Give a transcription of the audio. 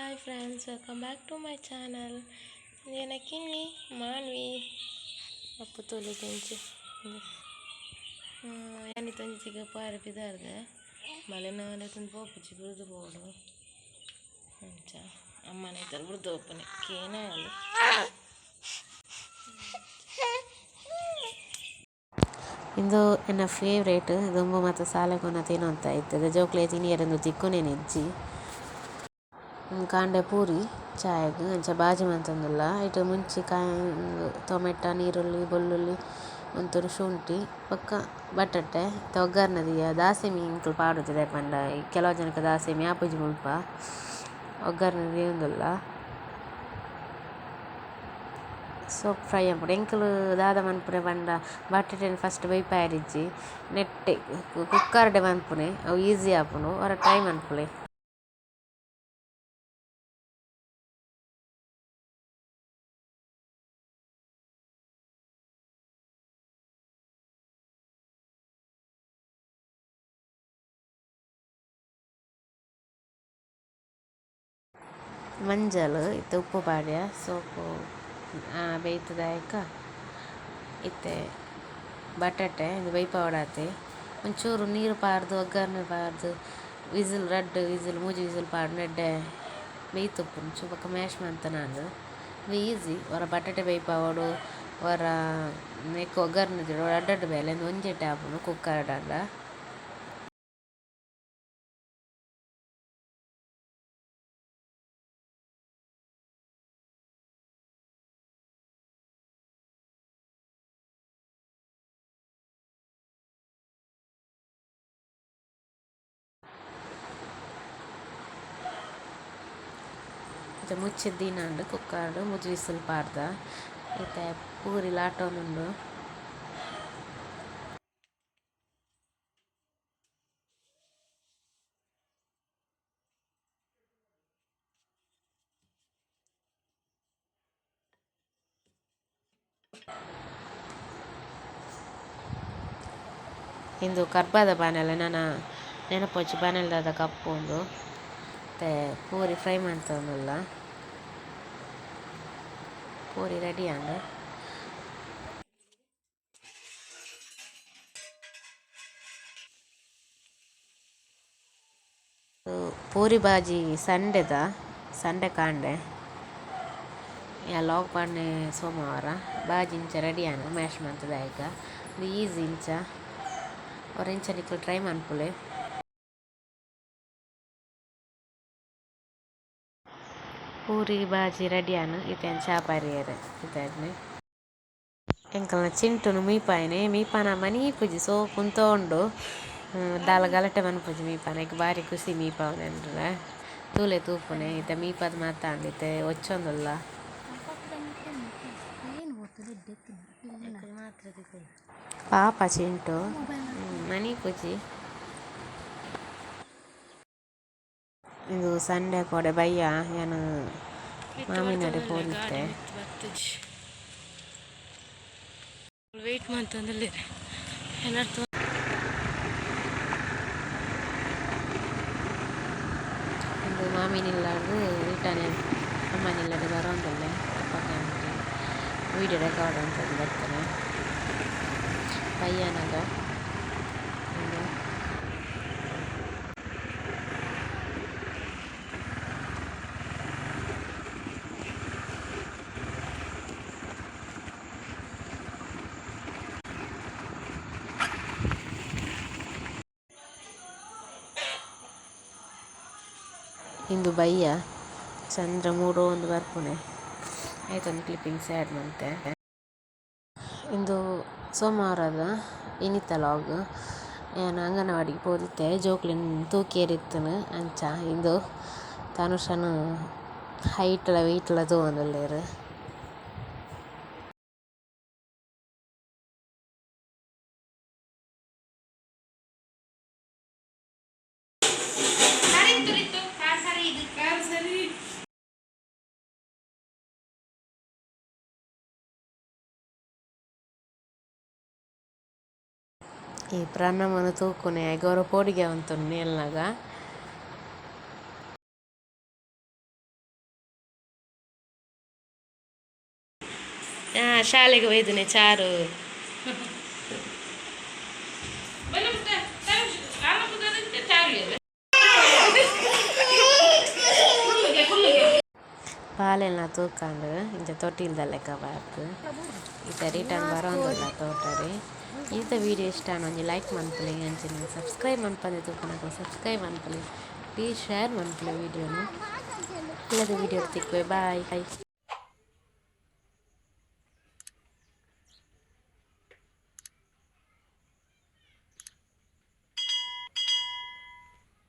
Hi friends, welcome back to my channel. ಎನ್ನ ಕಿನ್ನಿ ಮಾನ್ವಿ ಅಪ್ಪು ತೂಲೆಗ್ ಇಂಚಿ ಯಾನಿತ್ತೆ ಒಂಜಿ ಚಿಕ್ಕ ಪಾರೆ ಪಿದಾರ್ದೆ ಬಲೆ ಲೆತ್ತೊಂದು ಪೋಪುಜಿ ಬುಡ್ದು ಪೋವೊಡು ಅಂಚ ಅಮ್ಮನ ಐತಲ್ ಬುಡ್ದು ಪೋಪುನೆ ಕೇನಾಲ್. ಇಂದು ಎನ್ನ ಫೇವರೇಟ್. ದುಂಬು ಮಾತ ಸಾಲೆ ಪೋನ ತಿನೊಂತ ಇತ್ತುದು ಜೋಕ್ಲೆಗ್ ತಿನಿಯೆರೆ ಉಂದು ತಿಕ್ಕುನೇನೆ ಇಜ್ಜಿ. ಕಾಂಡೆ ಪೂರಿ ಚಾಯಗ್ ಅಂಚ ಬಾಜಿ ಮಂತೊಂದುಲ್ಲ. ಐಟ್ ಮುಂಚಿ ಕಾಯಿ ಟೊಮೆಟೊ ನೀರುಳ್ಳಿ ಬೊಳ್ಳುಳ್ಳಿ ಒಂತೂರು ಶುಂಠಿ ಬೊಕ್ಕ ಬಟಾಟೆ ಇತ್ತೆ ಒಗ್ಗರಣೆ ದೀಯ. ದಾಸೆಮಿ ಎಂಕುಲು ಪಾಡುಜಿ ದಾಯೆ ಪಂಡ ಕೆಲವು ಜನಕ್ ದಾಸೆಮಿ ಆಪುಜಿ ಮುಲ್ಪ. ಒಗ್ಗರಣೆ ದೀಯೊಂದುಲ್ಲ. ಸೋಕ್ ಫ್ರೈ ಆಪುಂಡು. ಎಂಕುಲು ದಾದ ಮನ್ಪುನೆ ಪಂಡ ಬಟಾಟೆನ್ ಫಸ್ಟ್ ಬೇಯ್ಪಾಯೆರಿಜ್ಜಿ ನೆಟ್ಟೆ ಕುಕ್ಕರ್ ಡೆ ಮನ್ಪುನೆ ಅವು ಈಸಿ ಆಪುಂಡು. ಒರ ಟ್ರೈ ಮನ್ಪುಲೆ. ಮಂಜಲ್ ಇತ್ತೆ ಉಪ್ಪು ಪಾಡ್ಯ ಸೋಕು ಬೇಯ್ತುದಾಯಕ ಇತ್ತೆ ಬಟಾಟೆ ಇಂದು ಬೇಯ್ಪಾವೊಡಾತೆ. ಒಂಚೂರು ನೀರು ಪಾಡ್ದು ಒಗ್ಗರಣೆ ಪಾಡ್ದು ವಿಸಿಲ್ ರಡ್ಡ್ ವಿಸಿಲ್ ಮೂಜಿ ವಿಸಿಲ್ ಪಾಡ್ಂಡ ಎಡ್ಡೆ ಬೇಯ್ತುಪ್ಪುಂಡು. ಒಂಚೂರು ಬೊಕ ಮ್ಯಾಶ್ ಮಂತುನಾಂಡ್. ಉಂದು ಈಸಿ. ಒರ ಬಟಾಟೆ ಬೇಯ್ಪಾವೊಡು ಒರ ನೆಕ್ಕ್ ಒಗ್ಗರಣೆ ದೀವೊಡು ರಡ್ಡ್ ರಡ್ಡ್ ಬೇಲೆ ಉಂದು ಒಂಜೆಟೆ ಆಪುಂಡು ಕುಕ್ಕರ್ ಡಾಂಡ. ಇತ್ತೆ ಮುಚ್ಚಿದ್ ದೀನಾಂಡ್ ಕುಕ್ಕರ್ಡ್ ಮೂಜಿ ವಿಸಿಲ್ ಪಾಡ್ದ. ಇತ್ತೆ ಪೂರಿ ಲಾಟೊಂದುಂಡು. ಇಂದು ಕರ್ಬದ ಬಾಣಲೆ ನನ ನೆನಪೊಚಿ ಬಾಣಲೆ ದಾದ ಕಪ್ಪುಂಡು. ಇತ್ತೆ ಪೂರಿ ಫ್ರೈ ಮಂತೊಂದುಲ್ಲ. ಪೂರಿ ರೆಡಿ ಆಂಡ್. ಪೂರಿ ಬಾಜಿ ಸಂಡೆದ ಸಂಡೆ ಕಾಂಡೆ. ಯಾನ್ ಲಾಗ್ ಪಾಡ್ನೆ ಸೋಮವಾರ. ಬಾಜಿ ಇಂಚ ರೆಡಿ ಆಂಡ್ ಮ್ಯಾಶ್ ಮಂತುದು ಉಂದು ಈಸಿ ಇಂಚ. ಒರ ಇಂಚ ನಿಕುಲು ಟ್ರೈ ಮನ್ಪುಲೆ. ಪೂರಿ ಬಾಜಿ ರೆಡಿ ಆಂಡ್. ಇತ್ತೆ ಯಾನ್ ಚಾ ಪರಿಯೆರೆ ಪಿದಾಡ್ನೆ. ಎಂಕಲ್ನ ಚಿಂಟುನು ಮೀಪಾಯಿನೆ ಮೀಪಾನ ಮನೀಪುಜಿ ಸೋಕು ಉಂತೋಂಡು ದಾಲ ಗಲಾಟೆ ಮನ್ಪುಜಿ ಮೀಪಾನ ಐಕ್ ಬಾರಿ ಖುಷಿ ಮೀಪಾವುನೆ ತೂಲೆ ತೂಪುನೆ ಇತ್ತೆ ಮೀಪಾದ್ ಮಾತ ಆಂಡ್ ಇತ್ತೆ ಒಚ್ಚೊಂದುಲ್ಲ. ಪಾಪ ಚಿಂಟು ಮನೀಪುಜಿ. ಇಂದು ಸಂಡೆ ಕೋಡೆ ಬಯ್ಯ ಯಾನ್ ಮಾಮಿನಡೆ ಪೋದಿತ್ತೆ. ವೇಟ್ ಮಂತೊಂದುಲ್ಲೆರ್ ಎನರ್ಥ. ಇಂದು ಮಾಮಿನಿಲ್ಲಡ್ದ್ ರಿಟರ್ನ್ ಅಮ್ಮನಿಲ್ಲಡೆ ಬರೋಂದುಲ್ಲೆ. ಅಪಗ ವಿಡಿಯೋ ರೆಕಾರ್ಡ್ ಮಂತೊಂದು ಬತ್ತನೆ ಬಯ್ಯಾನಗ ಉಂದು. ಇಂದು ಬಯ್ಯ ಚಂದ್ರ ಮೂಡೊಂದು ಬರ್ಪುನೆ ಐತೊಂಜಿ ಕ್ಲಿಪ್ಪಿಂಗ್ಸ್ ಆ್ಯಡ್ ಮಂತೆ. ಇಂದು ಸೋಮವಾರದ ಇನಿತ ಲಾಗ್. ಯಾನ್ ಅಂಗನವಾಡಿಗ್ ಪೋದಿತ್ತೆ ಜೋಕ್ಲೆನ್ ತೂಕಿಯೆರೆ ಇತ್ತುಂಡು. ಅಂಚ ಇಂದು ತನುಷನ್ ಹೈಟ್ ಲ ವೈಟ್ ಲ ತೂವೊಂದುಲ್ಲೆರ್. ಈ ಪ್ರಣಮನ್ ತೂಕುನೆ ಐಕ್ ಒರ ಪೋಡಿಗೆ ಆವೊಂದುಂಡು ನೇಲ್ನಗ. ಶಾಲೆಗೆ ಒಯ್ದನೆ ಚಾರು. ಬಾಲೆಲ್ನ ತೂಕಂಡು ಇಂಚ ತೊಟ್ಟಿಲ್ದ ಲೆಕ್ಕ ಬಾರ್ದು. ಇತ್ತೆ ರಿಟರ್ನ್ ಬರೋಂದುಲ್ಲ ತೋಟಡೆ. ಈತ ವಿಡಿಯೋ ಇಷ್ಟ ಆಂಡ ಒಂಜಿ ಲೈಕ್ ಮನ್ಪುಲೆ, ಅಂಚನೆ ಸಬ್ಸ್ಕ್ರೈಬ್ ಮನ್ಪಂದೆ ತೂಪುನಕುಲು ಸಬ್ಸ್ಕ್ರೈಬ್ ಮನ್ಪುಲೆ, ಪ್ಲೀಸ್ ಶೇರ್ ಮನ್ಪುಲೆ ವಿಡಿಯೋನು. ಇಲ್ಲದ ವಿಡಿಯೋ ತಿಕ್ಕುವೆ, ಬಾಯ್.